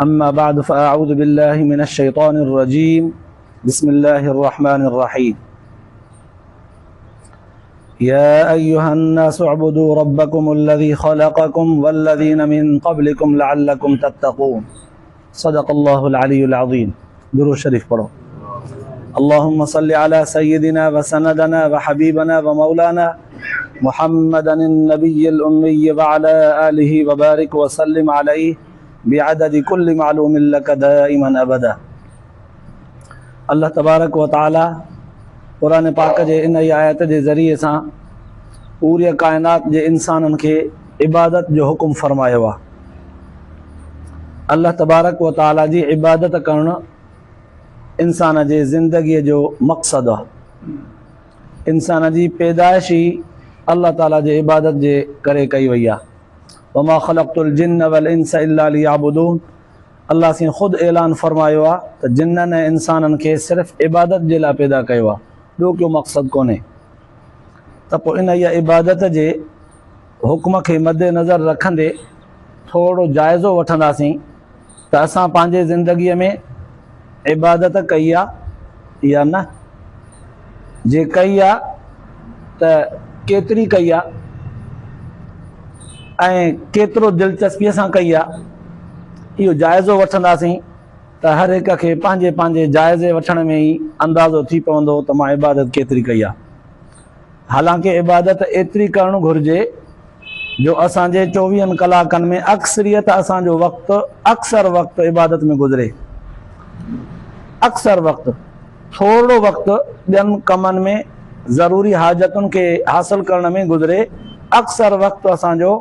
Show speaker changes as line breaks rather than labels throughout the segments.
أما بعد فأعوذ بالله من الشيطان الرجيم بسم الله الرحمن الرحيم يا أيها الناس اعبدوا ربكم الذي خلقكم والذين من قبلكم لعلكم تتقون صدق الله العلي العظيم درود شريف پڑھو اللهم صل على سيدنا وسندنا وحبيبنا ومولانا محمدا النبي الأمي وعلى آله وبارك وسلم عليه بعدد كل معلوم لك دائما أبدا الله تبارڪ و تعالي قرآن پاڪ جي انهيء آيت جي ذريعي سان پوريء ڪائنات جي انسانن کي عبادت جو حڪم فرمايو آهي. الله تبارڪ و تعالي جي عبادت ڪرڻ انسان جي زندگيء جو مقصد آهي. انسان جي پيدائش ئي الله تعالي جي عبادت جي ڪري ڪئي وئي آهي. وما خلقت الجن والانس الا ليعبدون الله سين خود اعلان فرمايو آ ته جنن ۽ انسانن کي صرف عبادت جي لاء پيدا ڪيو آ ٻيو ڪيو مقصد ڪونهي ته پوء انهيء عبادت جي حڪم کي مد نظر رکندي ٿورڙو جائزو وٺنداسين ته اسان پنهنجي زندگيء ۾ عبادت ڪئي آ يا نه؟ جي ڪئي آ ته ڪيتري ڪئي آ ۽ ڪيترو دلچسپيء سان ڪئي آ؟ اهو جائزو وٺنداسين ته هر هڪ کي پنهنجي پنهنجي جائزي وٺڻ ۾ ئي اندازو ٿي پوندو ته مان عبادت ڪيتري ڪئي آ. حالانڪه عبادت ايتري ڪرڻ گهرجي جو اسان جي چوويهن ڪلاڪن ۾ اڪثريت اسان جو وقت اڪثر وقت عبادت ۾ گذري. اڪثر وقت، ٿورڙو وقت ٻين ڪمن ۾ ضروري حاجتن کي حاصل ڪرڻ ۾ گذري، اڪثر وقت اسان جو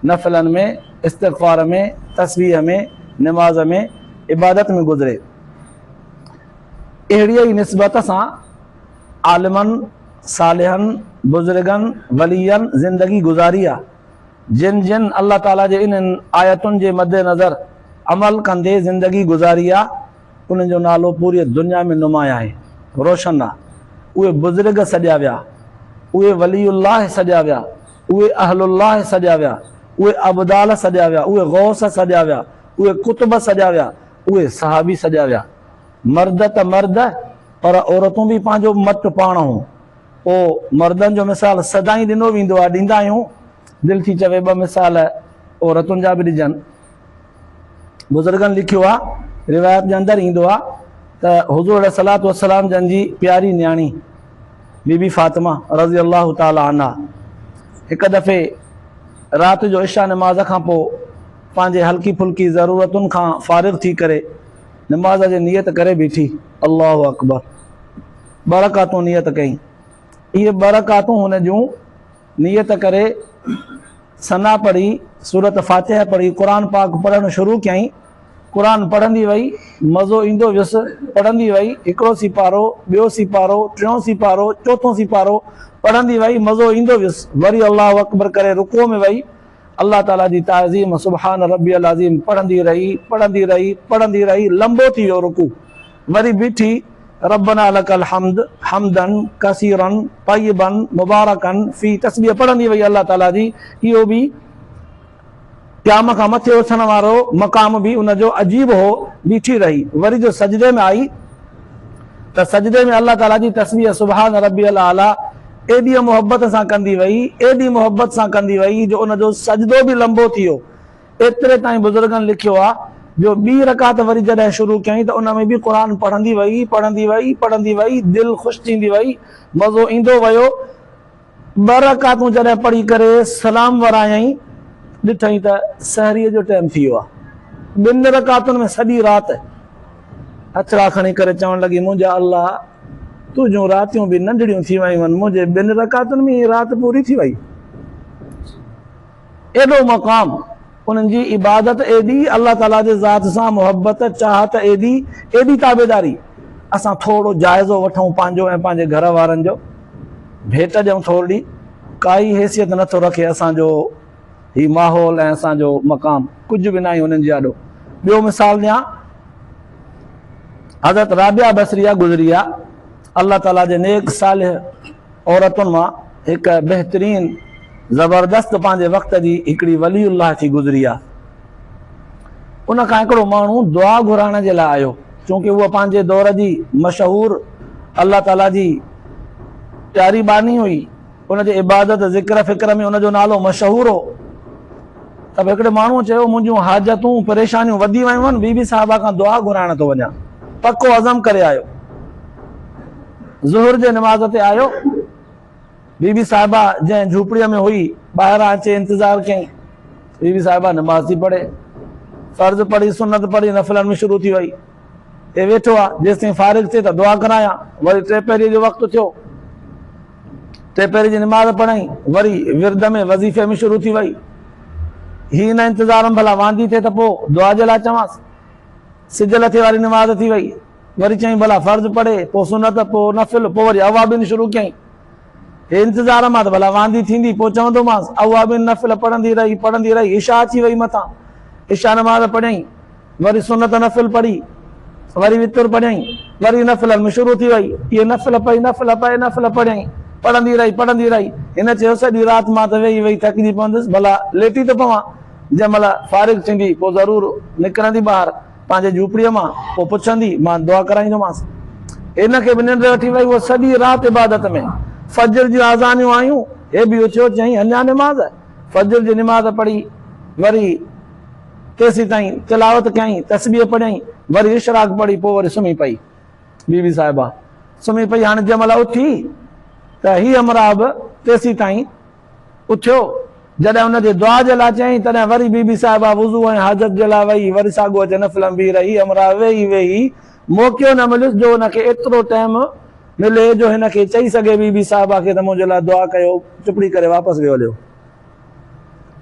نفلن ۾، استغفار ۾، تسبيح ۾، نماز ۾، عبادت ۾ گذري. اهڙيء ئي نسبت سان عالمن، صالحن، بزرگن، ولين زندگي گذاري آ، جن جن الله تعاليٰ جي انهن آيتن جي مد نظر عمل ڪندي زندگي گذاري آ، انهن جو نالو پوريء دنيا ۾ نمايان آهي، روشن آ. اهي بزرگ سڏيا ويا، اهي ولي الله سڏيا ويا، اهي اهل الله سڏيا ويا، اهي ابدال سڏيا ويا، اهي غوث سڏيا ويا، اهي قطب سڏيا ويا، اهي صحابي سڏيا ويا. مرد ته مرد پر عورتون به پنهنجو مٽ پاڻ هون. پوء مردن جو مثال سدائين ڏنو ويندو آهي، ڏيندا آهيون. دل ٿي چوي ٻه مثال عورتن جا به ڏجن. بزرگن لکيو آهي، روايت جي اندر ايندو آهي ته حضور عليه الصلوة والسلام جن جي پياري نياڻي بي بي فاطمه رضي الله تعالٰي عنها هڪ دفعي رات جو عشاء نماز کان پوء پنهنجي هلڪي ڦلڪي ضرورتن کان فارغ ٿي ڪري نماز جي نيت ڪري بيٺي. الله اڪبر ٻه رڪعتون نيت ڪئي. اهي ٻه رڪعتون هن جون نيت ڪري ثنا پڙهي، سورت فاتحه پڙهي، قرآن پاڪ پڙهڻ شروع ڪيائين. قرآن پڙهندي وئي، مزو ايندو ويس، پڙهندي وئي، هڪڙو سيپارو، ٻيو سيپارو، ٽيون سيپارو، چوٿون سيپارو، پڙهندي وئي، مزو ايندو ويس، وري الله اڪبر ڪري رڪوع ۾ وئي، الله تعاليٰ جي تعظيم سبحان ربي العظيم پڙهندي رهي، پڙهندي رهي، پڙهندي رهي، لنبو ٿي ويو رڪوع، وري بيٺي، ربنا لک الحمد حمدا ڪثيرا طيبا مبارڪا في تسبيح پڙهندي وئي الله تعاليٰ جي، اهو به قيام کان مٿي اٿڻ وارو مقام به ان جو عجيب هو، بيٺي رهي، وري جو سجدي ۾ آئي ته سجدي ۾ الله تعاليٰ جي تسبيح سبحان ربي الاعليٰ ايڏيء محبت سان ڪندي وئي، ايڏي محبت سان ڪندي وئي جو ان جو سجدو به لنبو ٿي ويو. ايتري تائين بزرگن لکيو آ جو ٻي رڪعت وري جڏهن شروع ڪيائين ته ان ۾ به قرآن پڙهندي وئي، پڙهندي وئي، پڙهندي وئي، دل خوش ٿيندي وئي، مزو ايندو ويو. ٻه رڪعتون جڏهن پڙهي ڪري سلام ورايائين، ڏٺائين ته سحريء جو ٽائيم ٿي ويو آ. ٻن رڪعتن ۾ سڄي رات هٿڙا کڻي ڪري چوڻ لڳي، منهنجا الله! تنهنجون راتيون به ننڍڙيون ٿي ويون آهن، منهنجي ٻن رڪعتن ۾ ئي رات پوري ٿي وئي. ايڏو مقام، انهن جي عبادت ايڏي، الله تعاليٰ جي ذات سان محبت، چاهت ايڏي، ايڏي تابعداري. اسان ٿورڙو جائزو وٺون پنهنجو ۽ پنهنجي گهر وارن جو، ڀيٽ ڏيون ٿورڙي، ڪائي حيثيت نه ٿو رکي اسان جو هي ماحول ۽ اسان جو مقام، ڪجهه به ناهي انهن جي آڏو. ٻيو مثال ڏيان، حضرت رابعه بصريه گذري آ، الله تعاليٰ جي نيڪ صالح عورتن مان هڪ بهترين زبردست پنهنجي وقت جي هڪڙي ولي الله ٿي گذري آ. ان کان هڪڙو ماڻهو دعا گهرائڻ جي لاء آيو، چونڪه هوء پنهنجي دور جي مشهور الله تعاليٰ جي پياري ٻانهي هئي، ان جي عبادت، ذڪر فڪر ۾ ان جو نالو مشهور هو. ته به هڪڙي ماڻهوء چيو، منهنجون حاجتون، پريشانيون وڌي ويون آهن، بي بي صاحبه کان دعا گهرائڻ ٿو وڃان. پڪو عزم ڪري آيو. ظهر جي نماز تي آيو. بي بي صاحبه جنهن جهوپڙيء ۾ هئي، ٻاهران اچي انتظار ڪيائين. بي بي صاحبه نماز ٿي پڙهي. فرض پڙهي، سنت پڙهي، نفلن ۾ شروع ٿي وئي. هي ويٺو آ، جيستائين فارغ ٿئي ته دعا ڪرايان. وري ٽيپهريء جو وقت ٿيو. ٽيپهريء جي نماز پڙهيائين. وري ورد ۾ وظيفي ۾ شروع ٿي وئي. هي ان انتظار ۾ ڀلا واندي ٿئي ته پوء دعا جي لاء چوانس. سج لٿي واري نماز ٿي وئي. وري چيائين ڀلا فرض پڙهي، پوء سنت، پوء نفل، پوء وري اوابين شروع ڪيائين. هي انتظار مان ته ڀلا واندي ٿيندي، پوء چوندومانس. اوابين نفل پڙهندي رهي، پڙهندي رهي، عشاء اچي وئي مٿان. عشاء نماز پڙهيائين. وري سنت نفل پڙهي، وري وتر پڙهيائين، وري نفلن ۾ شروع ٿي وئي. اهي نفل پئي، نفل پئي، نفل پڙهيائين، پڙهندي رهي، پڙهندي رهي. هن چيو، سڄي رات مان ته ويهي ويهي ٿڪجي پوندس، ڀلا ليٽي ته پوان. جنهن مهل فارغ ٿيندي، پوء ضرور نڪرندي ٻاهر پنهنجي جهوپڙيء مان، پوء پڇندي، مان دعا ڪرائيندومانس. هن کي به ننڊ وٺي وئي. هوء سڄي رات عبادت ۾. فجر جون آذانيون آيون، هي به اٿيو، چيائين، اڃا نماز؟ فجر جي نماز پڙهي، وري. تيسيتائين تلاوت ڪيائين، تسبيح پڙهيائين، وري اشراق پڙهي پوء وري سمهي پئي. بي بي صاحبه سمهي پئي، هاڻي جنهن مهل اٿي ته هي همراهه به تيسيتائين اٿيو، جڏهن ان جي دعا جي لاء چيائين تڏهن وري بي بي صاحبه وضو ۽ حاجت جي لاء وئي، وري ساڳو اچي نفل ۾ بيهي رهي، هي همراهه ويهي ويهي موقعو نه مليس جو ان کي ايترو ٽائيم ملي جو هن کي چئي سگهي بي بي صاحبه کي ته منهنجي لاء دعا ڪيو، چپڙي ڪري واپس ويو هليو.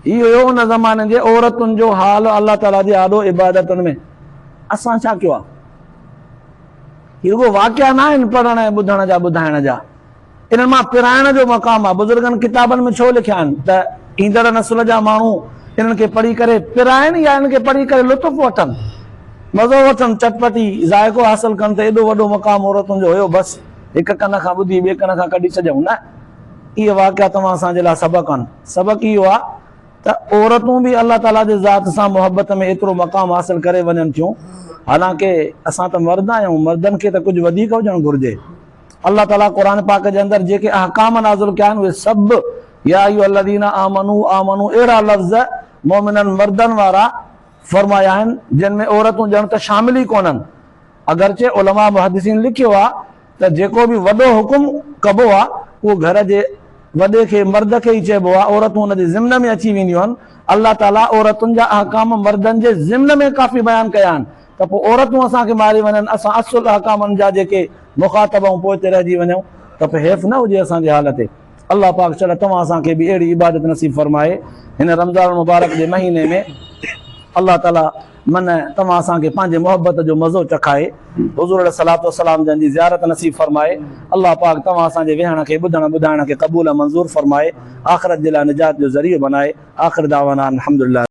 هي هيو ان زماني جي عورتن جو حال الله تعاليٰ جي آڏو عبادتن ۾. اسان ڇا ڪيو آهي؟ هي رڳو واقعا نه آهن پڙهڻ ۽ ٻڌڻ جا ٻڌائڻ جا. انهن مان پرائڻ جو مقام آهي. بزرگن ڪتابن ۾ ڇو لکيا آهن ته ايندڙ نسل جا ماڻهو انهن کي پڙهي ڪري پرائن يا انهن کي پڙهي ڪري لطف وٺن، مزو وٺن، چٽپٽي ذائقو حاصل ڪن ته ايڏو وڏو مقام عورتن جو هيو بس هڪ ڪن کان ٻڌي ٻئي ڪن کان ڪڍي ڇڏيائون نه. اهي واقعا توهان اسان جي لاء سبق آهن. سبق اهو آهي ته عورتون به الله تعاليٰ جي ذات سان محبت ۾ ايترو مقام حاصل ڪري وڃن ٿيون، حالانڪه اسان ته مرد آهيون، مردن کي ته ڪجهه وڌيڪ هجڻ گهرجي. الله تعاليٰ قرآن پاڪ جي اندر جيڪي احڪام نازل ڪيا آهن اهي سڀ يا ايها الذين آمنوا آمنوا اهڙا لفظ مؤمنن مردن وارا فرمايا آهن جن ۾ عورتون ڄڻ ته شامل ئي ڪونهن. اگرچه علماء محدثين لکيو آهي ته جيڪو به وڏو حڪم ڪبو آ اهو گهر جي وڏي کي، مرد کي ئي چئبو آ، عورتون ان جي ضمن ۾ اچي وينديون آهن، الله تعاليٰ عورتن جا احڪام مردن جي ضمن ۾ ڪافي بيان ڪيا آهن ته پوء عورتون اسان کي ماري وڃن، اسان اصل احڪامن جا جيڪي مخاطب آهيون پوئتي رهجي وڃون ته پوء حيف نه هجي اسان جي حال تي. الله پاڪ شل توهان اسان کي به اهڙي عبادت نصيب فرمائي هن رمضان المبارڪ جي مهيني ۾ الله تعاليٰ من توهان اسان کي پنهنجي محبت جو مزو چکائي حضور عليه الصلوة والسلام جن جي زيارت نصيب فرمائي الله پاڪ توهان اسان جي ويهڻ کي ٻڌڻ ٻڌائڻ کي قبول ۽ منظور فرمائي آخرت جي لاء نجات جو ذريعو بنائي آخر دعوانا ان الحمدلله.